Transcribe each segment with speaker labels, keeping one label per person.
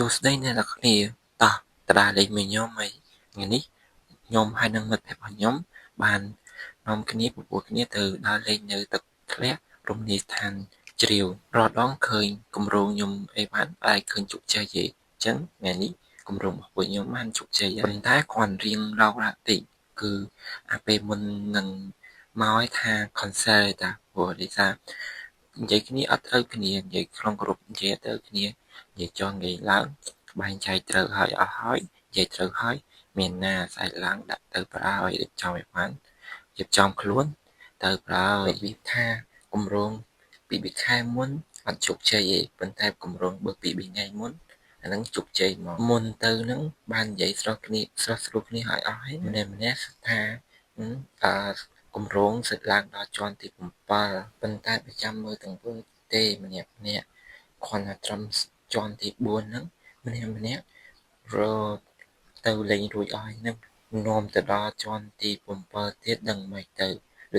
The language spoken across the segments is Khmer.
Speaker 1: សួស្តីអ្នកទាំងគ្នាតោះតដាលេងមួយខ្ញុំហើយថ្ងៃនេះខ្ញុំហើយនឹងមិត្តភក្តិរបស់ខ្ញុំបាននាំគ្នាពពួកគ្នាទៅដើរលេងនៅទឹកធ្លាក់រមណីយដ្ឋានជ្រាវរាល់ដងឃើញគម្រោងខ្ញុំអីបានតែឃើញជោគជ័យទេអញ្ចឹងថ្ងៃនេះគម្រោងរបស់ពួកខ្ញុំបានជោគជ័យហើយប៉ុន្តែគ្រាន់រៀងរោគរ៉ាក់តិចគឺអាពេលមុននឹងមកឲ្យថា cancel តាព្រោះដោយសារនិយាយគ្នាអត់ត្រូវគ្នានិយាយក្នុងក្រុមនិយាយអត់ត្រូវគ្នានិយាយចង់និយាយឡើងបែងចែកត្រូវហើយអស់ហើយនិយាយត្រូវហើយមានណាស្អែកឡើងដាក់ទៅប្រើឲ្យរៀបចំឲ្យបានរៀបចំខ្លួនទៅប្រើរបៀបថាគម្រោងពីរខែមុនអត់ជោគជ័យទេប៉ុន្តែគម្រោងបើពីរថ្ងៃមុនអាហ្នឹងជោគជ័យមកមុនទៅហ្នឹងបាននិយាយស្រស់គ្នាស្រស់ស្រួលគ្នាឲ្យអស់ហើយម្នាក់ម្នាក់ថាអឺគម្រោងសិតឡើងដល់ជាន់ទី7ប៉ុន្តែប្រចាំមើលទាំងធ្វើទេម្នាក់ម្នាក់គ្រាន់តែត្រឹមជាន់ទី4ហ្នឹងម្នាក់ម្នាក់រត់ទៅលេងរួចអស់ហ្នឹងនាំទៅដល់ជាន់ទី7ទៀតដឹងមិនទៅ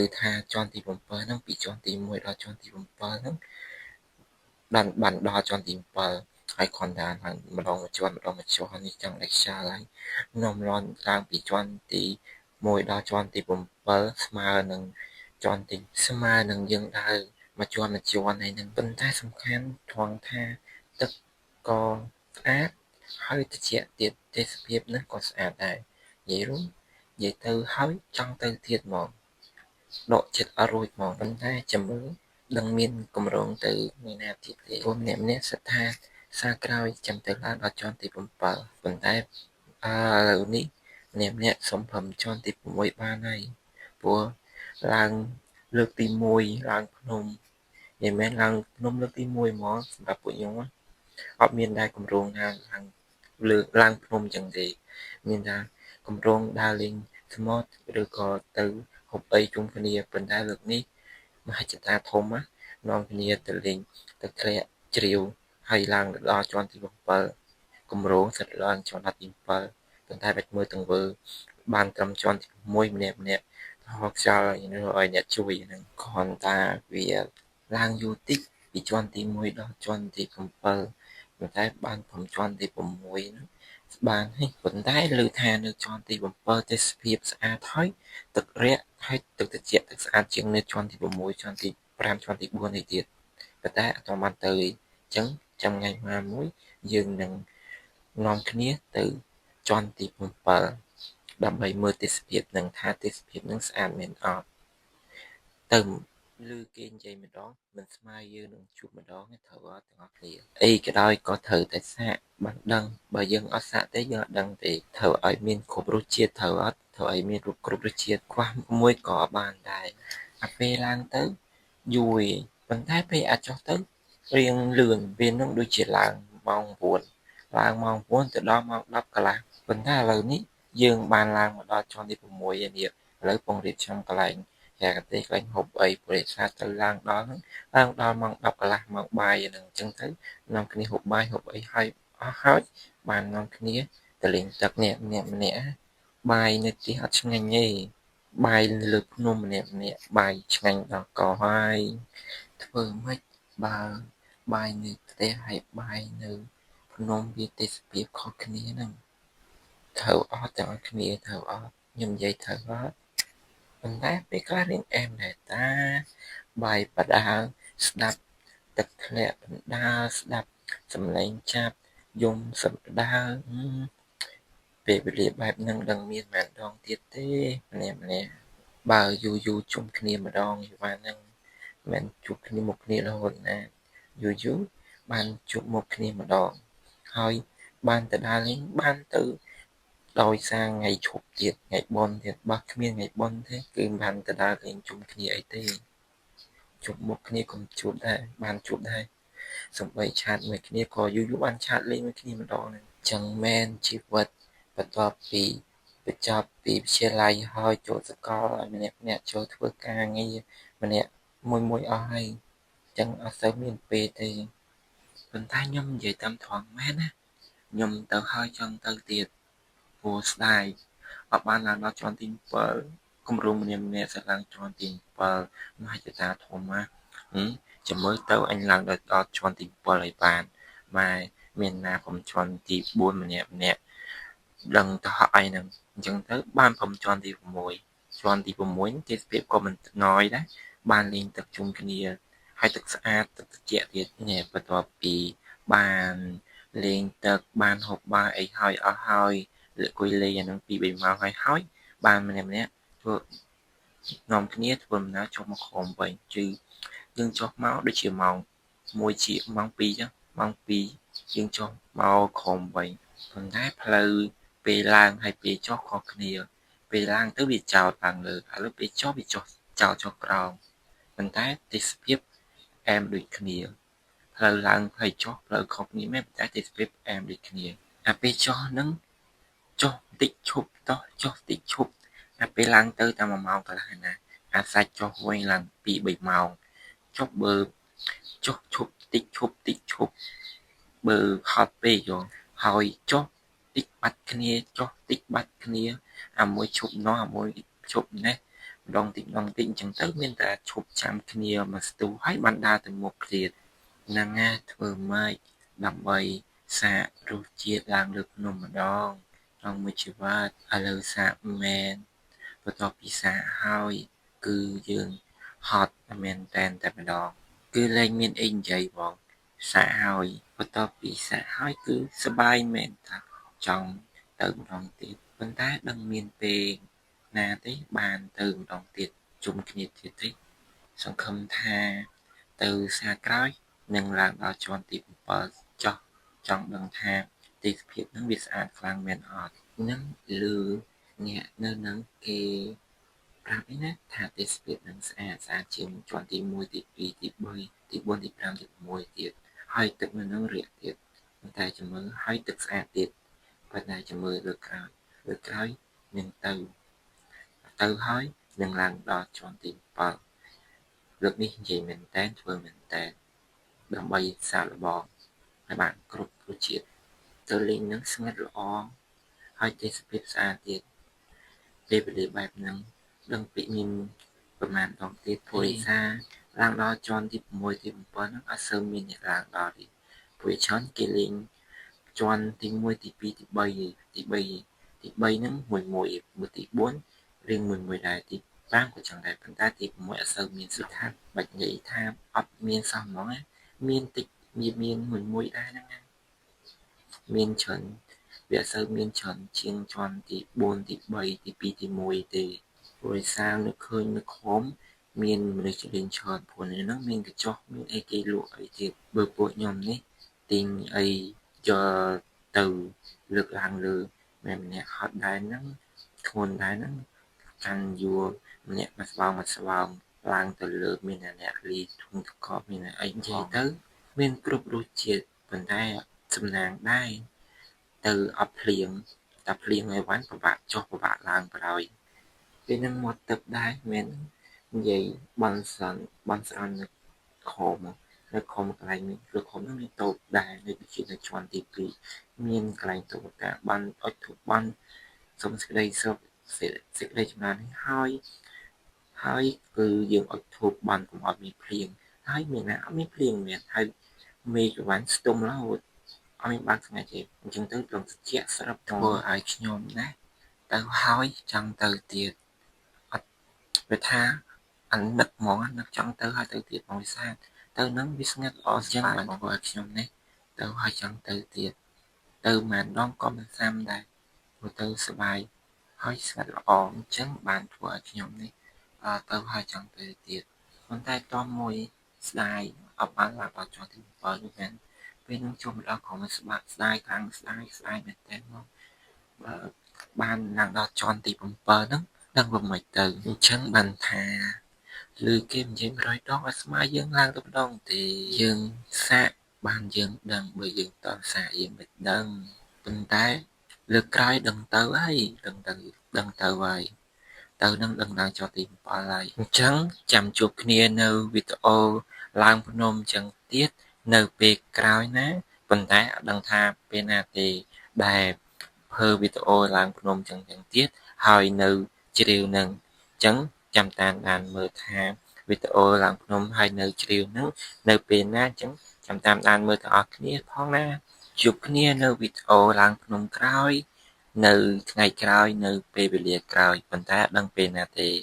Speaker 1: ឬថាជាន់ទី7ហ្នឹងពីជាន់ទី1ដល់ជាន់ទី7ហ្នឹងបានបានដល់ជាន់ទី7ហើយគ្រាន់តែឡើងម្ដងមួយជាន់ម្ដងមួយជាន់នេះចង់ដាច់ខ្យល់ហើយនាំលន់ឡើងពីជាន់ទី1ដល់ជាន់ទី7ស្មើនឹងជាន់ទីស្មើនឹងយើងដើរមួយជាន់មួយជាន់ហើយនឹងប៉ុន្តែសំខាន់ត្រង់ថាទឹកក៏ស្អាតហើយត្រជាក់ទៀតទេសភាពនឹងក៏ស្អាតដែរនិយាយរួមនិយាយទៅហើយចង់ទៅទៀតហ្មងដកចិត្តអត់រួចហ្មងប៉ុន្តែចាំមើលដឹងមានគម្រោងទៅថ្ងៃណាទៀតទេព្រោះម្នាក់ម្នាក់សិតថាសារក្រោយចាំទៅឡើងដល់ជាន់ទី7ប៉ុន្តែអើឥឡូវនេះម្នាក់ម្នាក់សុំព្រមជាន់ទី6បានហើយព្រោះឡើងលើកទី1ឡើងភ្នំនិយាយមែនឡើងភ្នំលើកទី1ហ្មងសម្រាប់ពួកខ្ញុំអត់មានដែរគម្រោងណាឡើងលើកឡើងភ្នំចឹងទេមានថាគម្រោងដើរលេងសមុទ្រឬក៏ទៅហូបអីជុំគ្នាប៉ុន្តែលើកនេះមហិច្ឆតាធំណានាំគ្នាទៅលេងទឹកធ្លាក់ជ្រាវហើយឡើងដល់ជាន់ទី7គម្រោងសិតឡើងជាន់ទី7ប៉ុន្តែបាច់មើលទង្វើបានត្រឹមជាន់ទី6ម្នាក់ម្នាក់ហោខ្យល់ឲ្យអ្នកជួយហ្នឹងគ្រាន់តែវាឡើងយូរតិចពីជាន់ទី1ដល់ជាន់ទី7ប៉ុន្តែបានត្រឹមជាន់ទី6ហ្នឹងបានហើយប៉ុន្តែឮថានៅជាន់ទី7ទេសភាពស្អាតហើយទឹករាក់ហើយទឹកត្រជាក់ទឹកស្អាតជាងនៅជាន់ទី6ជាន់ទី5ជាន់ទី4នេះទៀតប៉ុន្តែអត់ទាន់បានទៅអញ្ចឹងចាំថ្ងៃណាមួយយើងនឹងនាំគ្នាទៅជាន់ទី7ដើម្បីមើលទេសភាពនឹងថាទេសភាពនឹងស្អាតមែនអត់ទៅឮគេនិយាយម្ដងមិនស្មើយើងនឹងជួបម្ដងទេត្រូវអត់ទាំងអស់គ្នាអីក៏ដោយក៏ត្រូវតែសាកបានដឹងបើយើងអត់សាកទេយើងអត់ដឹងទេត្រូវឲ្យមានគ្រប់រសជាតិត្រូវអត់ត្រូវឲ្យមានរូបគ្រប់រសជាតិខ្វះមួយក៏បានដែរអាពេលឡើងទៅយូរប៉ុន្តែពេលអាចចុះទៅរៀងលឿនពេលនោះដូចជាឡើងម៉ោង9ឡើងម៉ោង9ទៅដល់ម៉ោង10កន្លះប៉ុន្តែឥឡូវនេះយើងបានឡើងមកដល់ជាន់ទី6ហើយនេះឥឡូវពងរៀបចំកន្លែងគេកទេសកន្លែងហូបអីព្រោះសារទៅឡើងដល់ហ្នឹងឡើងដល់ម៉ោង10កន្លះម៉ោងបាយហ្នឹងអញ្ចឹងទៅនាំគ្នាហូបបាយហូបអីហើយអស់ហើយបាននាំគ្នាទៅលេងទឹកនេះម្នាក់ម្នាក់បាយនៅផ្ទះអត់ឆ្ងាញ់ទេបាយលើភ្នំម្នាក់ម្នាក់បាយឆ្ងាញ់ដល់កហើយធ្វើម៉េចបើបាយនៅផ្ទះហើយបាយនៅភ្នំវាទេសភាពខុសគ្នាហ្នឹងត្រូវអត់ទាំងអស់គ្នាត្រូវអត់ខ្ញុំនិយាយត្រូវអត់ប៉ុន្តែពេលខ្លះរៀងអែមដែរតាបាយបដាស្ដាប់ទឹកធ្លាក់បណ្ដាស្ដាប់សំឡេងចាប់យំសម្ដៅពេលវេលាបែបហ្នឹងដឹងមានប៉ុន្មានដងទៀតទេម្នាក់ម្នាក់បើយូរយូរជុំគ្នាម្ដងយូរបានហ្នឹងមិនជួបគ្នាមុខគ្នារហូតណាយូរយូរបានជួបមុខគ្នាម្ដងហើយបានទៅដើរលេងបានទៅដោយសារថ្ងៃឈប់ទៀតថ្ងៃបុណ្យទៀតបើគ្មានថ្ងៃបុណ្យទេគឺមិនបានទៅដើរលេងជុំគ្នាអីទេជួបមុខគ្នាកុំជួបដែរបានជួបដែរសំបីឆាតមួយគ្នាក៏យូរយូរបានឆាតលេងមួយគ្នាម្ដងហ្នឹងចឹងមែនជីវិតបន្ទាប់ពីបញ្ចប់ពីវិទ្យាល័យហើយចូលសាកលឲ្យម្នាក់ម្នាក់ចូលធ្វើការងារម្នាក់មួយមួយអស់ហើយចឹងអត់សូវមានពេលទេប៉ុន្តែខ្ញុំនិយាយតាមត្រង់មែនណាខ្ញុំទៅហើយចង់ទៅទៀតព្រោះស្ដាយអត់បានឡើងដល់ជាន់ទី7គម្រោងម្នាក់ម្នាក់សិតឡើងជាន់ទី7មហិច្ឆតាធំណាចាំមើលទៅអញឡើងដល់ជាន់ទី7ឲ្យបានម៉ែ មានណាព្រមជាន់ទី4ម្នាក់ម្នាក់ដឹងទៅហក់អីហ្នឹងអញ្ចឹងទៅបានព្រមជាន់ទី6ជាន់ទី6ទេសភាពក៏មិនណយដែរបានលេងទឹកជុំគ្នាហើយទឹកស្អាតទឹកត្រជាក់ទៀតនេះបន្ទាប់ពីបានលេងទឹកបានហូបបាយអីហើយអស់ហើយលើកអង្គុយលេងអាហ្នឹង2 3ម៉ោងហើយហើយបានម្នាក់ម្នាក់ធ្វើនាំគ្នាធ្វើដំណើរចុះមកក្រោមវិញគឺយើងចុះមកដូចជាម៉ោង1ជាម៉ោង2ចឹងម៉ោង2យើងចុះមកក្រោមវិញប៉ុន្តែផ្លូវពេលឡើងហើយពេលចុះខុសគ្នាពេលឡើងទៅវាចោតឡើងលើឥឡូវពេលចុះវាចុះចោតចុះក្រោមប៉ុន្តែទេសភាពអែមដូចគ្នាផ្លូវឡើងផ្លូវចុះផ្លូវខុសគ្នាមែនប៉ុន្តែទេសភាពអែមដូចគ្នាអាពេលចុះហ្នឹងចុះតិចឈប់តោះចុះតិចឈប់អាពេលឡើងទៅតាម1ម៉ោងកន្លះណាអាសាច់ចុះវិញឡើង2 3ម៉ោងចុះបើចុះឈប់តិចឈប់តិចឈប់បើហត់ពេកយោហើយចុះតិចបាត់គ្នាចុះតិចបាត់គ្នាអាមួយឈប់នោះអាមួយឈប់នេះម្ដងតិចម្ដងតិចអញ្ចឹងទៅមានតែឈប់ចាំគ្នាមួយស្ទុះហើយបានដើរទៅមុខទៀតហ្នឹងណាធ្វើម៉េចដើម្បីសាករសជាតិឡើងលើភ្នំម្ដងក្នុងមួយជីវិតឥឡូវសាកមែនបន្ទាប់ពីសាកហើយគឺយើងហត់មែនតែនតែម្ដងគឺលែងមានអីនិយាយហ្មងសាកហើយបន្ទាប់ពីសាកហើយគឺសប្បាយមែនថាចង់ទៅម្ដងទៀតប៉ុន្តែដឹងមានពេលណាទេបានទៅម្ដងទៀតជុំគ្នាទៀតទេសង្ឃឹមថាទៅសាក្រោយនឹងឡើងដល់ជាន់ទី7ចោះចង់ដឹងថាទេសភាពនឹងវាស្អាតខ្លាំងមែនអត់នឹងឮអ្នកនៅនឹងគេប្រាប់ឯណាថាទេសភាពនឹងស្អាតស្អាតជាងជាន់ទី1ទី2ទី3ទី4ទី5ទី6ទៀតហើយទឹកនៅនឹងរាក់ទៀតប៉ុន្តែចាំមើលហើយទឹកស្អាតទៀតប៉ុន្តែចាំមើលលើក្រោយលើក្រោយនឹងទៅហើយនឹងឡើងដល់ជាន់ទី7លើកនេះនិយាយមែនតែនធ្វើមែនតែនដើម្បីសាកល្បងឲ្យបានគ្រប់រសជាតិទៅលេងនឹងស្ងាត់ល្អហើយទេសភាពស្អាតទៀតពេលវេលាបែបហ្នឹងដឹងពីមានប្រហែលដងទៀតព្រោះឯសារឡើងដល់ជាន់ទី6ទី7ហ្នឹងអត់សូវមានអ្នកឡើងដល់ទេព្រោះច្រើនគេលេងជាន់ទី1ទី2ទី3ទី3ទី3ហ្នឹងមួយមួយទី4រៀងមួយមួយដែរទី5ក៏ចឹងដែរប៉ុន្តែទី6អត់សូវមានសុថាបាច់និយាយថាអត់មានសោះហ្មងណាមានតិចមានមួយមួយដែរហ្នឹងណាមានច្រើនវាអត់សូវមានច្រើនជាងជាន់ទី4ទី3ទី2ទី1ទេព្រោះឯសារនៅឃើញនៅក្រោមមានមនុស្សលេងច្រើនព្រោះនៅហ្នឹងមានកញ្ចុះមានអីគេលក់អីទៀតបើពួកខ្ញុំនេះទិញអីយកទៅលើកឡើងលើម្នាក់ម្នាក់ហត់ដែរហ្នឹងធ្ងន់ដែរហ្នឹងកាន់យួរម្នាក់មួយស្បោងមួយស្បោងឡើងទៅលើមានអ្នកលីធុងទឹកកកមានអីនិយាយទៅមានគ្រប់រសជាតិប៉ុន្តែសំណាងដែរទៅអត់ភ្លៀងតែភ្លៀងឲ្យវ៉ាន់ពិបាកចុះពិបាកឡើងបណ្ដោយពេលហ្នឹងមកទឹកដែរមែននិយាយបន់ស្រន់បន់ស្រន់នៅក្រោមនៅក្រោមកន្លែងមានលើក្រោមហ្នឹងមានតូបដែរនៅដូចជានៅជាន់ទី2មានកន្លែងតូបតាបានអុចធូបបានសុំសេចក្តីសុខសេចក្តីចម្រើននេះហើយហើយគឺយើងអុចធូបបានកុំឲ្យមានភ្លៀងហើយមានណាអត់មានភ្លៀងមែនហើយមេឃវ៉ាន់ស្ទុំរហូតអត់មានបើកថ្ងៃទេអញ្ចឹងទៅលងត្រជាក់ស្រាប់ធ្វើឲ្យខ្ញុំណាទៅហើយចង់ទៅទៀតអត់វាថាអានឹកហ្មងនឹកចង់ទៅហើយទៅទៀតហ្មងវិសាទៅនឹងវាស្ងាត់ល្អអញ្ចឹងបានធ្វើឲ្យខ្ញុំនេះទៅហើយចង់ទៅទៀតទៅម្ដងក៏មិនសាំដែរព្រោះទៅសប្បាយហើយស្ងាត់ល្អអញ្ចឹងបានធ្វើឲ្យខ្ញុំនេះទៅហើយចង់ទៅទៀតប៉ុន្តែតមួយស្ដាយអត់បានឡើងដល់ជាន់ទី7នោះមែនពេលនឹងចូលមកដល់ក្រុមស្បាក់ស្ដាយខ្លាំងស្ដាយស្ដាយមែនតើមកបើបានឡើងដល់ជាន់ទី7ហ្នឹងដឹងប្រមិនទៅអញ្ចឹងបានថាឬគេនិយាយ100ដងអត់ស្មើយើងឡើងទៅម្ដងទេយើងសាកបានយើងដឹងបើយើងតសាកយើងមិនដឹងប៉ុន្តែលើកក្រោយដឹងទៅហើយដឹងទៅដឹងទៅហើយទៅនឹងដឹងឡើងចុះទី7ហើយអញ្ចឹងចាំជួបគ្នានៅវីដេអូឡើងភ្នំអញ្ចឹងទៀតនៅពេលក្រោយណាប៉ុន្តែអត់ដឹងថាពេលណាទេដែលធ្វើវីដេអូឡើងភ្នំអញ្ចឹងទៀតហើយនៅជ្រាវនឹងអញ្ចឹងចាំតាមដានមើលថាវីដេអូឡើងភ្នំហើយនៅជ្រាវនឹងនៅពេលណាអញ្ចឹងចាំតាមដានមើលទាំងអស់គ្នាផងណា ជួបគ្នានៅវីដេអូឡើងភ្នំក្រោយ នៅថ្ងៃក្រោយនៅពេលវេលាក្រោយប៉ុន្តែអត់ដឹងពេលណាទេ។